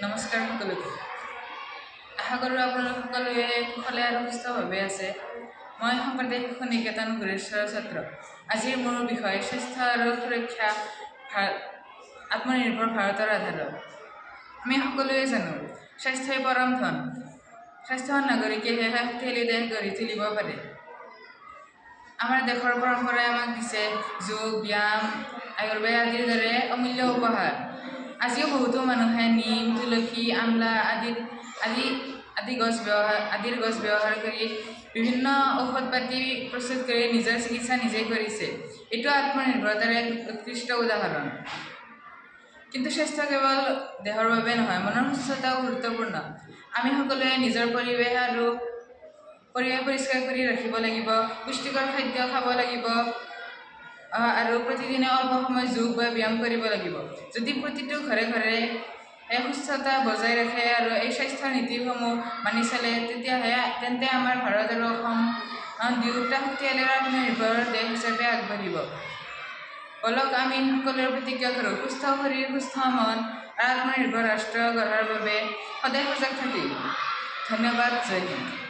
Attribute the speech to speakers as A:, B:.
A: নমস্কাৰ সকলোকে। আশা কৰোঁ আপোনালোক সকলোৱে কুশলে আৰু সুস্থভাৱে আছে। মই শংকৰদেৱ শিশু নিকেতন গোৰেশ্বৰৰ ছাত্ৰ। আজিৰ মোৰ বিষয় স্বাস্থ্য আৰু সুৰক্ষা, আত্মনিৰ্ভৰ ভাৰতৰ আধাৰত। আমি সকলোৱে জানো, স্বাস্থ্যই পৰম ধন। স্বাস্থ্যৱান নাগৰিকেহে শক্তিশালী দেশ গঢ়ি তুলিব পাৰে। আমাৰ দেশৰ পৰম্পৰাই আমাক দিছে যোগ, ব্যায়াম, আয়ুৰ্বেদ আদিৰ দৰে অমূল্য উপহাৰ। আজিও বহুতো মানুহে নিম, তুলসী, আমলা আদি আদি গছ ব্যৱহাৰ আদিৰ গছ ব্যৱহাৰ কৰি বিভিন্ন ঔষধ পাতি প্ৰস্তুত কৰি নিজৰ চিকিৎসা নিজেই কৰিছে। এইটো আত্মনিৰ্ভৰতাৰ এক উৎকৃষ্ট উদাহৰণ। কিন্তু স্বাস্থ্য কেৱল দেহৰ বাবে নহয়, মনৰ সুস্থতাও গুৰুত্বপূৰ্ণ। আমি সকলোৱে নিজৰ পৰিৱেশ পৰিষ্কাৰ কৰি ৰাখিব লাগিব, পুষ্টিকৰ খাদ্য খাব লাগিব আৰু প্ৰতিদিনে অল্প সময় যোগ বা ব্যায়াম কৰিব লাগিব। যদি প্ৰতিটো ঘৰে ঘৰে এই সুস্থতা বজাই ৰাখে আৰু এই স্বাস্থ্য নীতিসমূহ মানি চলে, তেতিয়াহে তেন্তে আমাৰ ভাৰত আৰু অসম দুয়োটা শক্তিশালী আৰু আত্মনিৰ্ভৰ দেশ হিচাপে আগবাঢ়িব। বলক, আমি সকলোৰে প্ৰতিজ্ঞা কৰোঁ, সুস্থ শৰীৰ, সুস্থ মন আৰু আত্মনিৰ্ভৰ ৰাষ্ট্ৰ গঢ়াৰ বাবে সদায় সজাগ থাকিম। ধন্যবাদ। জয় হিন্দ।